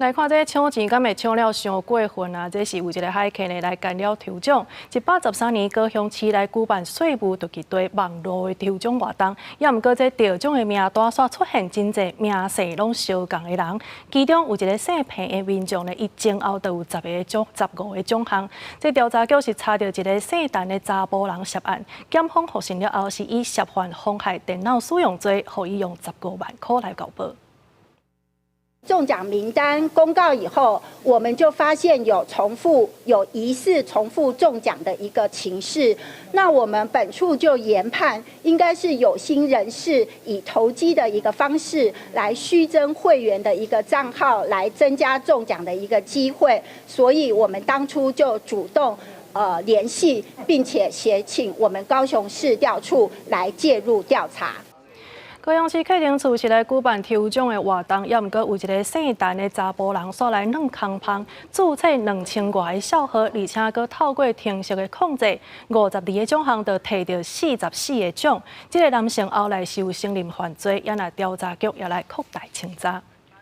來看這搶錢，敢會搶了傷過分啊？這是有一个海客呢來干了抽獎。113年高雄市來舉辦稅務突擊隊網路的抽獎活動，也毋過這得獎的名單煞出現真濟名姓攏相仝的人，其中有一个姓彭的民眾呢，伊前後就有十個獎、15個獎項。這調查局是查著一个姓陳的查埔人涉案，檢方複審了後是以涉犯妨害電腦使用罪，予伊用15萬箍來交保。中獎名單公告以後，我們就發現有重複、有疑似重複中獎的一個情勢。那我們本處就研判，應該是有心人士以投機的一個方式來虛增會員的一個賬號，來增加中獎的一個機會。所以我們當初就主動聯繫，並且協請我們高雄市調處來介入調查。高雄市客廳處是來舉辦抽獎的活動，也毋過有一个姓陳的查埔人，煞來軟空芳，註冊2000外个數號，而且閣透過程式的控制，52個獎項就提著44個獎。這个男性後來是有承認犯罪，也若調查局也來擴大清查。